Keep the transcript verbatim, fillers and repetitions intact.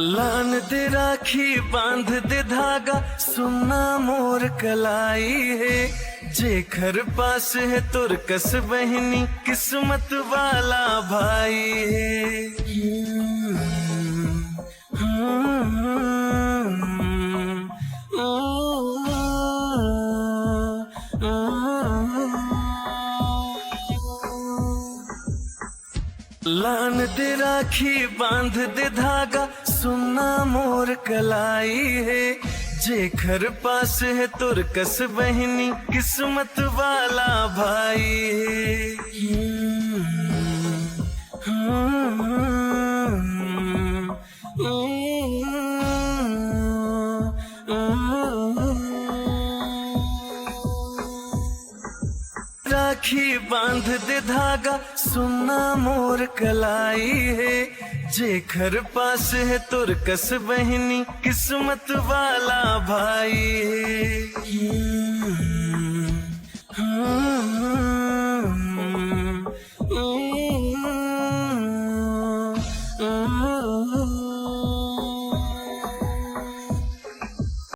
लान दे राखी, बांध दे धागा, सुनना मोर कलाई हे। जेखर पास हे तोर कस बहिनी, किस्मत वाला भाई हे। लान दे राखी, बांध दे धागा, सुनना मोर कलाई हे। जेखर पास हे तोर कस बहिनी, किस्मत वाला भाई हे। राखी, बांध दे धागा, सुनना मोर कलाई हे। जेखर पास हे तोर कस बहिनी, किस्मत वाला भाई हे।